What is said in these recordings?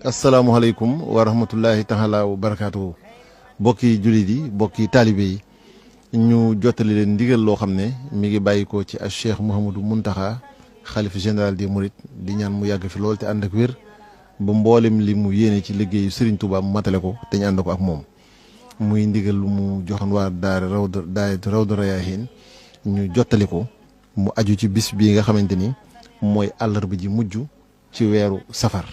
asalaamualeykum wa rahmatullahi taala wa barakaatu bokki jullit yi bokki taalibe yi ñu jottali leen ndigal loo xam ne mi ngi bàyyikoo ci Cheikh Mouhamadou Mountakha xalifa général des Mourides di ñaan mu yàgg fi lool te ànd ak wér ba mboolem li mu yéene ci liggéeyu Serigne Touba mu matale ko te ñu ànd ko ak moom muy ndigal lu mu joxoon waa daara Rawdu Rayaahiin ñu jottali ko mu aju ci bis bii nga xamante ni mooy àllarba ji mujj ci weeru safar.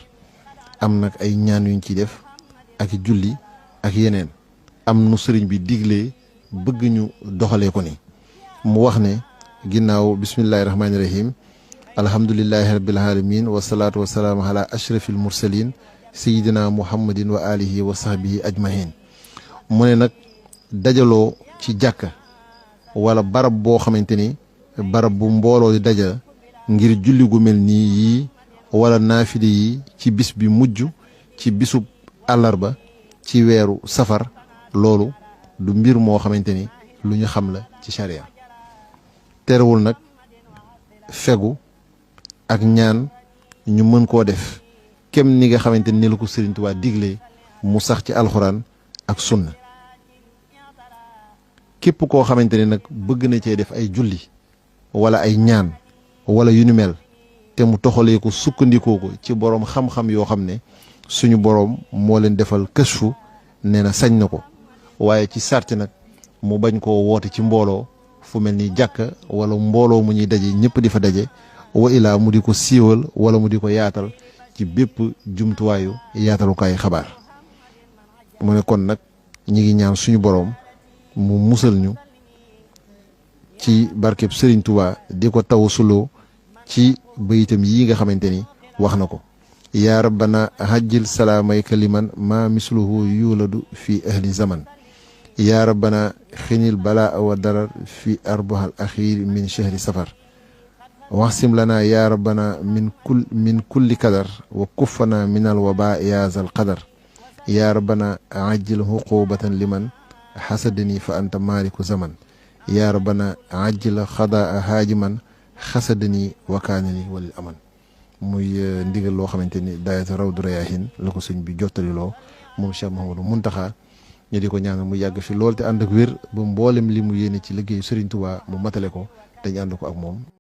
am nag ay ñaan yuñ ciy def ak julli ak yeneen am nu sëriñ bi diglee bëgg ñu doxalee ko ni mu wax ne ginnaaw bismillahi rahmaani rahim alhamdulillahi rabbil alamin wasalaatu wasalaamu ala ashrafil mursalin sayidina muhammadin wa alihi wa sahbihi ajmahin mu ne nag dajaloo ci jàkka wala barab boo xamante ni barab bu mbooloo di daja ngir julli gu mel nii yii wala naafile yi ci bis bi mujj ci bisub àllarba ci weeru safar loolu du mbir moo xamante ni lu ñu xam la ci sharia terewul nag fegu ak ñaan ñu mën koo def kem ni nga xamante ni la ko Sëriñ Tuubaa diglee mu sax ci alxuraan ak sunna képp koo xamante ni nag bëgg na cee def ay julli wala ay ñaan wala yu ni mel te mu toxalee ko sukkandikoo ko ci boroom xam-xam yoo xam ne suñu boroom moo leen defal kësfu nee na sañ na ko waaye ci sarti nag mu bañ koo woote ci mbooloo fu mel ni jàkka wala mbooloo mu ñuy daje ñëpp di fa daje wa ilaa mu di ko siiwal wala mu di ko yaatal ci bépp jumtuwaayu yaatalukaay xabaar mu ne kon nag ñi ngi ñaan suñu boroom mu musal ñu ci barkeb Sëriñ Tuubaa di ko taw suloo ci bayitam yi nga xamante ni wax na ko yaa rabbana hajjil salaamayka liman ma misluhu yuladu fi ahli zaman yaa rabbana xinil balaa wa darar fi arbohal axiir min chahri safar waxsim lana yaa rabbana min kulli kadar wa kuffana min al waba yaa zal qadar yaa rabbana ajjil huqubatan liman xasadani fa anta maaliku zaman yaa rabbana ajjil xadaa haajiman xasadani wakaanani walil aman muy ndigal loo xamante ni daayatu Rawdu Rayaahiin la ko sëñ bi jottali loo moom Cheikh Mouhamadou Mountakha ñu di ko ñaanal mu yàgg fi lool te ànd ak wér ba mboolem li mu yéene ci liggéeyu Serigne Touba mu matale ko te ñu ànd ko ak moom.